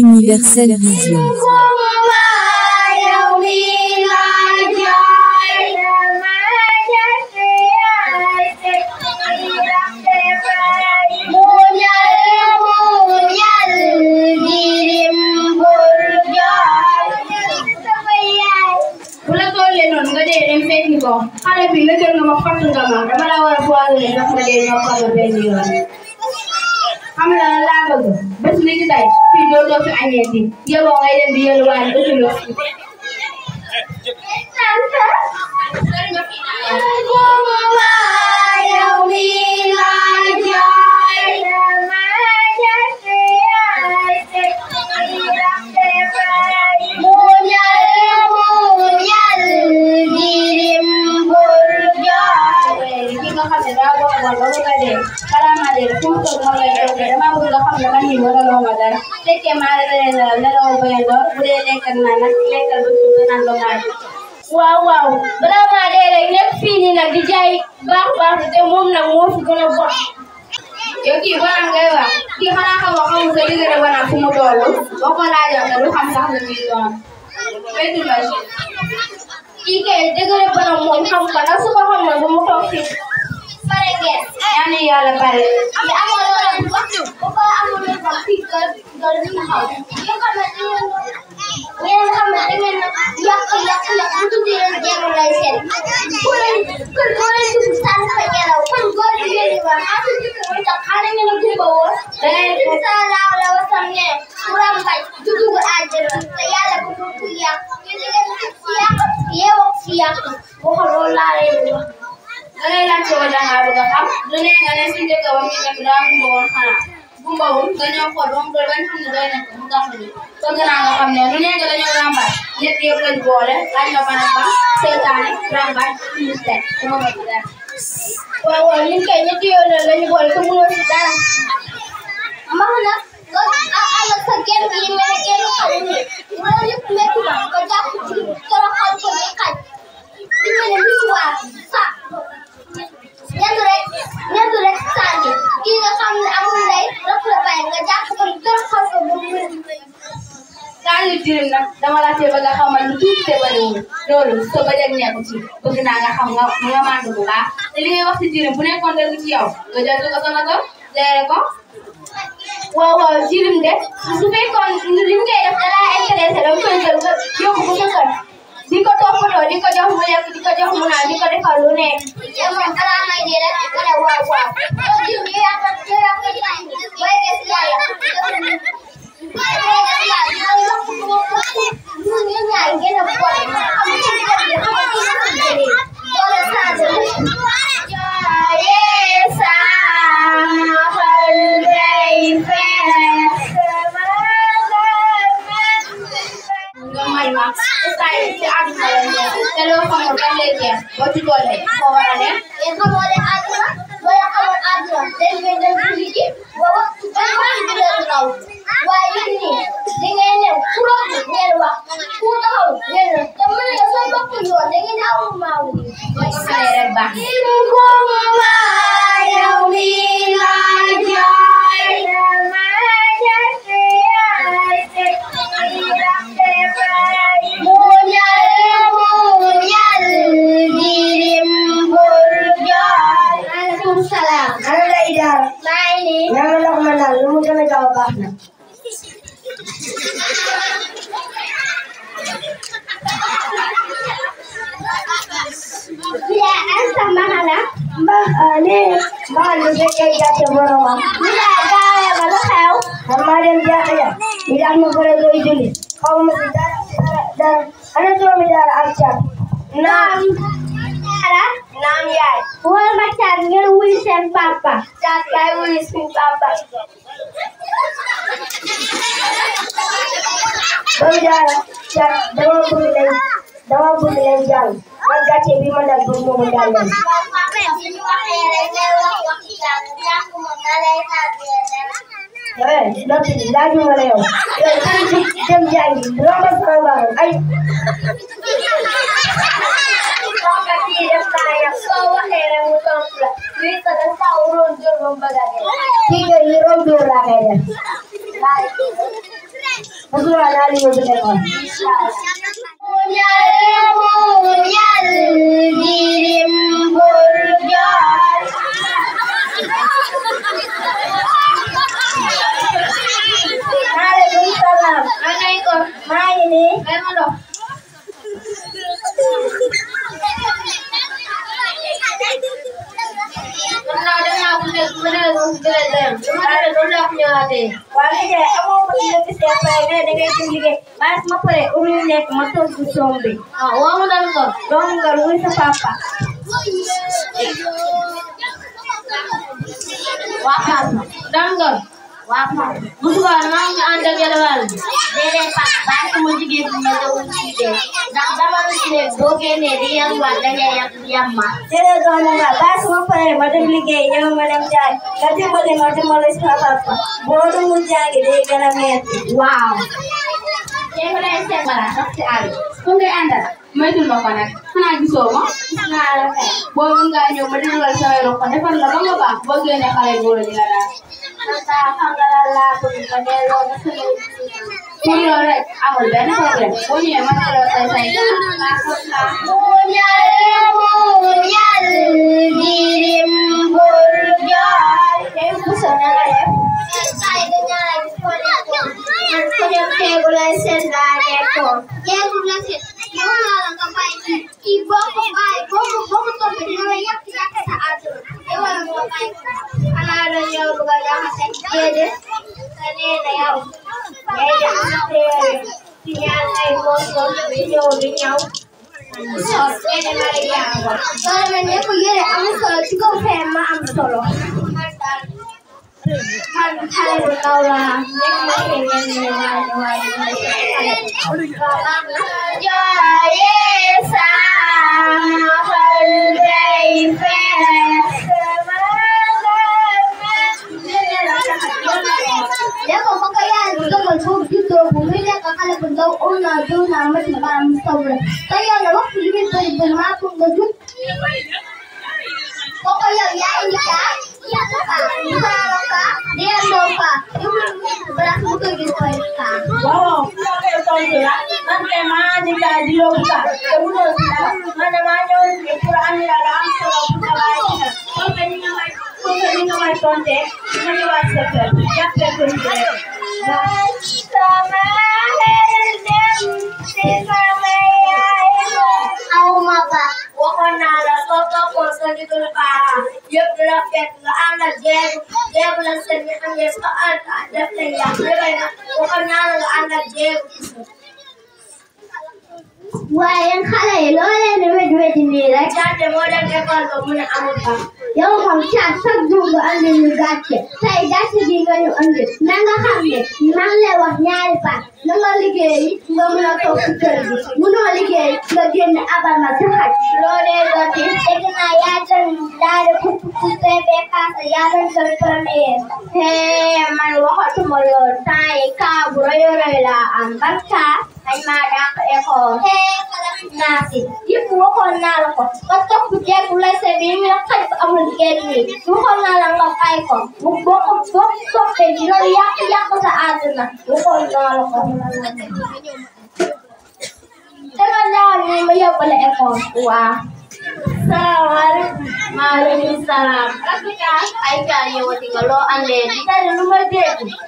Universel Vision. Xale bi la jël nga ma fàtt nga ma dama la war a poisonné ndax nga dee ñoo xam ne benn yoon xam nga lan laa bëgg bés ni ki tey fii doo fi añeeti yow ngay dem di yëlwaan ba ci lo waaw waaw balaa maa dee rek nekk fii nii nag di jaay baax te moom nag moo fi gën a bon yow kii balaa ngay wax kii xanaa xamul sa diggante balaa fu mu toll boo ko laajoon te du xam sax lu muy doon wetu la kii kay diggante balaa moom xam ko nag su ko xamoon du mu toog fii pare ngeen yaa ni yàlla pare amoon loolu wax bu ko amoon loolu wax fii kër dina xaw ngeen xam ne dangeen yàq bu tuddee leen jéem lay seet bu leen kër boo leen dugg sànni fa ngelaw kon góor jigéen ñi wax ak jigéen tax xale ngeen a gumba woon dangeen di salaaw la wasam ne kuram bañ du dugg àjjana te yàlla bu ko yàq ngeen di leen si yàq yeewoo si yàq waxal loolu laa leen di wax dangay laajte woon dangaa bëgg a xam du ne nga ne si dëkk ba mu nekk daa gumba woon xanaa gumbawul dañoo xool ba mu doy bañ xam ne doy na ko mu tax ñu bëgg naa nga xam ne lu nekk dañoo ràmbaat ñett yëpp lañ boole laaj nga ban ak ban seetaane ràmbaat ministère sama bëgg dara waaw liñ koy ñetti yoon lañu boole te mënoo si dara max nag nga àll sa genn yi mel genn xale ni loolu yëpp métti ma nga jàpp ci toroxal ko ni xaj di mel ni misuwaar sa ñett rek sànni kii nga xam ne amul ndey rek la bàyyi nga jàpp ko toroxal ko ba mu kaani jirim nag dama la tee bëgg a xamal lu tuuti te bariwul loolu sa bëj ak nekku ci bëgg naa nga xam nga mànd bu baax te li ngay wax ci jirim bu nekkoon dëgg ci yow nga jël ko sama ko leere ko waaw jirim de su fekkoon li mu koy def da laa intéressé dama koy jël nga yóbbu ko sa kër di ko toppatoo di ko jox mu lekk di ko jox mu naan di ko defal lu nekk moom balaa may dee rek nga ne waaw jirim yi yàqal way gis yàlla Musuh ada di betul. Munyal dirim burjar. Waalaikumsalam. Mana ikut? Mana ini? Mana dong? Mas mau pare urus nek motor du sombe. Uang dan kor. Dong garu sa papa. Wapas. Danggar. Wapas. Bukan nang anda gelawal. Dede pak bas mo jige mo do uside. Dak dama uside doge ne diam wala ya yamma. Dede do na bas mo pare madam lige yang madam jai. Kati mo de madam mo sa papa. Bodo mo jage de gala me. Wow. Yang lain saya malah tak ada. Kau anda, macam apa nak? Kana gisau mah? Kana apa? Bawa enggak nyoba di luar saya rokok. Depan lama apa? Bagian yang kalian boleh jalan. Masa panggalan pengadelo masih. Punya orang, awal benar kan? Punya mana kalau saya. Punya dirim burjar. Yang busana ya. Saya dengar lagi punya kegulan sendiri ko. Kegulan sen. Yung lang kapay. Ibo ko bay. Bomo to pero yak sa ato. Ewan mo bay. Alala niyo bugala kasi kede. Kanina yaw. Kede. Siyan ay mo so video niyo. So, kede Maria. Kalau niya ko yere ang solo chico fema ang solo. Man thay tao là những mấy người ngoài do sa hơn đây phê nếu không có cái anh có một số cái tôi cũng biết là các anh đâu ôn là tôi làm mấy mà làm xong rồi tới giờ là bác sĩ tôi bình má không có chút có cái giờ giá gì cả dia lupa beras butuh gitu kan wow kita tahu ya nanti mana jika dilupa kemudian mana mana di Quran ada amsal punya sampai ni ngamai konten mana WhatsApp ya terus sama heldem sama ya au maka wakana la kota kosa di tulpa yuk rakyat la anak dia bulan seni anda saat ada yang berbeda wakana la anak dia wah yang kalah lo yang dua ini lah jadi modal kapal kamu nak ambil yang kamu cakap juga anda juga saya dasar juga anda nangga kami nang lewat nyari pak nangga lagi nggak menato kerja mula lagi bagian apa macam lo deh berarti sekarang ya dari kupu bekas ya dan terpernih hei man waktu mulur saya kabur lah ambarka ay madak eko nasi ibu ko nala ko patok buje kulay sa bimi lakay amul gedi ko nala lakay ko buk ko pe dilo yak ko sa atin na ko nala ko tama na ni mayo pala eko wa Assalamualaikum salam. Kakika ay kayo tingalo ande kita lumar de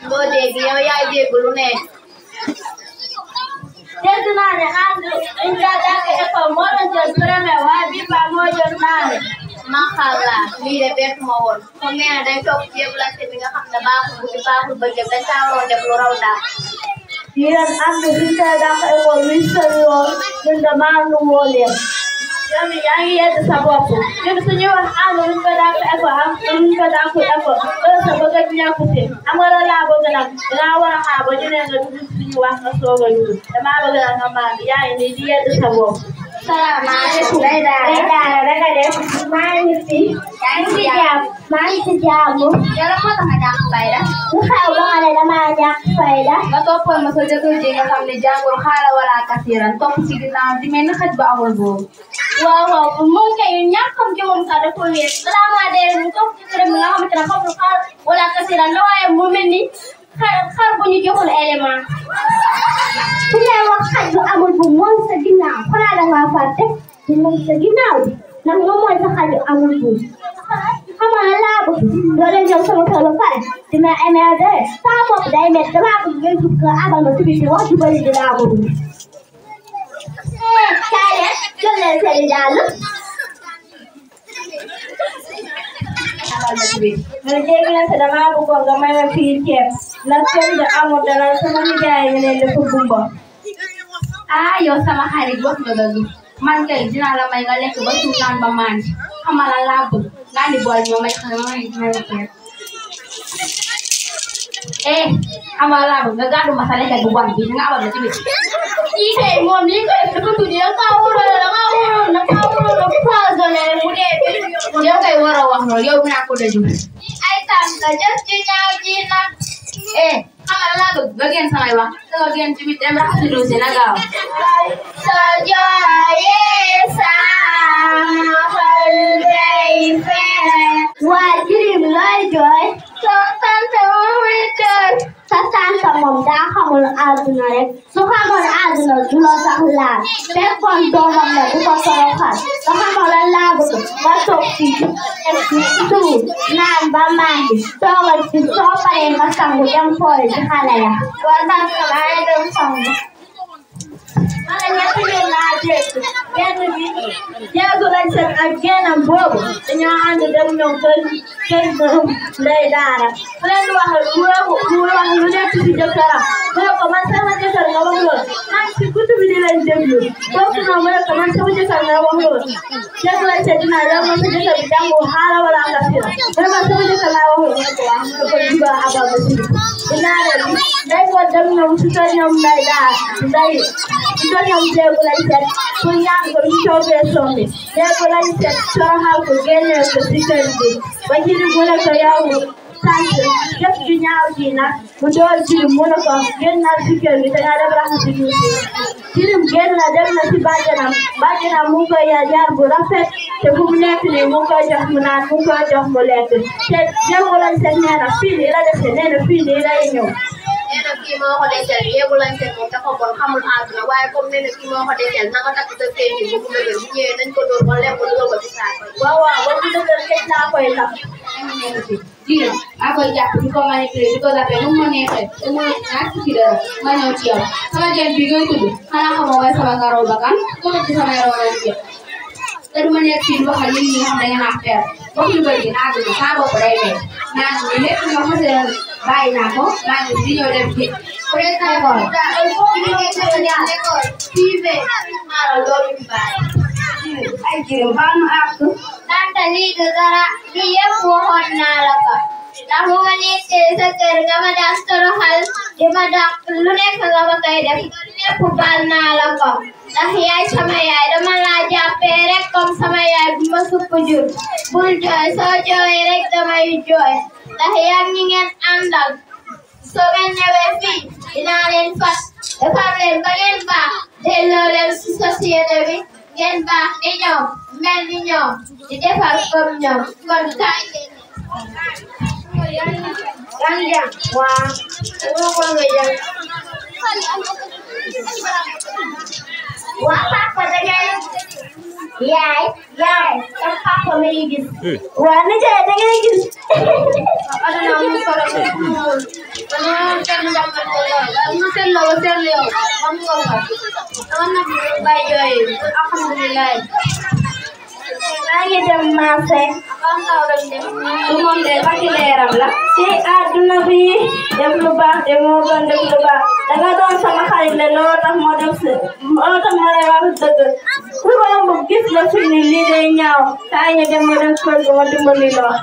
lo de biyo ya de gulune Jadi nanya anda indah dah apa moran jazra mewah di pamojon nane makalah mire bet mawon kome ada tok dia belas tinga hamda baku bagian cawro de florauda diran anda indah dah apa misal benda manu wole Yami yang ia tersababu. Jadi senyum anu pada apa? Pada aku apa? Sebagai penyakit. Amara labo dengan ngawar habo jadi nggak senyum aku soalnya. Tapi apa dengan nama dia ini dia tersababu. Assalamualaikum. Dah deh. Mari sih. Mari sejamu. Jalan mana ada faedah? Kau ada nama ada faedah. Betul pun maksudnya tu jika kami jago hal wala kasiran. Top sih kita di mana kat bawah bu. Wow, mungkin nyakam jom kada kulit. Selama ada untuk kita mengalami terhadap lokal wala kasiran doa yang momen ni xar bu ñu joxul élément su ngay wax xaj bu amul bu moom sa ginnaaw xanaa da ngaa fàtte bu moom sa ginnaaw bi ndax moom mooy sa xaj bu amul bu xam nga laa bëgg doo leen ñëw sama kër ba pare dina émerger sama bopp day métti damaa bëgg ngeen fukk abal ma tuuti wax ju bëri dinaa ko dund. kaay leen jël leen seen dàll. abal ma tuuti. man dégg naa ne damaa bëggoon nga may ma fii ceeb ndax kër ga amul dara sama nijaay ñu ne dafa gumba. yow sama xarit wax nga dëgg man kay dinaa la may nga lekk ba suuf naan ba màndi xamal la laa bëgg nga andi bool ñoo may xam may ceeb. xamal laa bëgg nga gàddu ma sa lekk bu bon bi nga abal ma ci biir. kii kay moom lii koy dafa tudd da ngaa waroon a poisonné mu dee bi. yow kay war a wax loolu yow naa ko dëgg. ay tam nga jëf ci ñaaw ji nag. xamal laa bëgg nga génn samay wax nga génn ci biir dem raxasi dossier na gaaw. soo jooyee sama xol day feeñ. waa jirim looy jooy. soo tante moom muy jooy. sa tante moom daa xamul àdduna rek su xamoon àdduna du la sax laal fekkoon doomam la du ko toroxal ba xamoon lan laa bëgg nga toog fii suuf naan ba màndi toogal ci soo paree nga sangu dem xool ci xale ya. waa tante maa ngi dem sangu. man ñett ñu laa dégg benn bi jéegu lañ seen ak génnam boobu dañoo ànd dem ñoom kër ndey daara bu leen wax lu nekk ci jëkkëram mu ne ko man sama jëkkër nga wax loolu man ci guddi bi di leen déglu boobu noonu mu ne ko man sama jëkkër nga wax loolu jéegu lañ seen dina yow man sa jëkkër bi jàngu xaala wala nga fi la mu ne man sama jëkkër laa wax loolu mu ne ko wax mu ne ko dugal abal ma ci dinaa leen day ko dem ñoom ci kër ñoom ndey daara ndey ko ñoom jéegu lañ seet pour ñaan ko ñu toogee sombi jéegu lañ seet toroxal ko génnee ko ci kër gi ba jiri mu ne ko yow sant jëf ju ñaaw ji nag mu door jirim mu ne ko génnal ci kër gi te nga dem raxasi duusi jirim génn na dem na ci bàjjanam mu ngi koy yar bu rafet te fu mu nekk nii mu ngi koy jox mu naan mu ngi koy jox mu lekk te jéegu lañ seet nee na fii nii la dese nee na fii nii lay ñëw. nee na kii moo ko dencal jéegu lañ seet moom dafa bon xamul àdduna waaye comme nee na kii moo ko dencal na nga takk sa seen bi bu dëgër bu ñëwee nañ ko dóor ba lekk ko dugal ko ci saako yi. waaw ba mu dëgër kenn laa koy takk. jigéen maa koy jàpp di ko manipuler di ko zappé nu mu neexee te mu ñàkk ci dara nga ñëw ci yow sama jën bi ngay tudd xanaa xamoo waaye sama ngaraw bakkan ko ci sama yaram ci te du ma nekk fii di wax ak nit ñi nga xam da ngeen a feer wax lu bëri naa dugg saa bopp day dee naa dugg lépp nga mos a bàyyi naa ko maa ngi di ñëw dem ci école privé maaral loolu ñu bàyyi. ay jigéen baal ma àq. tante lii du dara lii yëpp waxoon naa la ko ndax bu ma nekkee sa kër nga ma daan toroxal di ma dàq lu nekk nga ma koy def lépp baal naa la ko ndax yaay sama yaay dama laa jàppee rek comme sama yaay bu ma sukk jur bul jooy soo jooyee rek damay jooy ndax yaa ñi ngeen àndal soo ngeen ñëwee fii dinaa leen fat defar leen ba ngeen baax delloo leen ci société bi ngeen baax ni ñoom mel ni ñoom di defar comme ñoom kon kaay leen yaa ngi jàng waaw dama ko nga jàng waa papa da ngay yaay ak papa mi ngi gis waa ni jaay da ngay gis aduna mu solo ko ana tan ndam ko mu sello yow am nga ko ana bay joy alhamdulillah maa ngi dem marché du moom de bakki leeram la ci àdduna bi def lu baax de moo gën def lu baax danga doon sama xarit la looloo tax ma lay wax dëgg ku romb gis la fi ni lii day ñaaw kaay ñu dem ma dem kër ga ma dimbali loo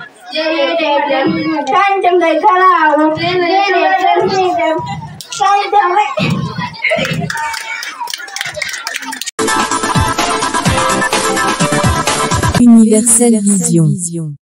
kaay dem day garaawu dem kaay dem rek Universelle Vision.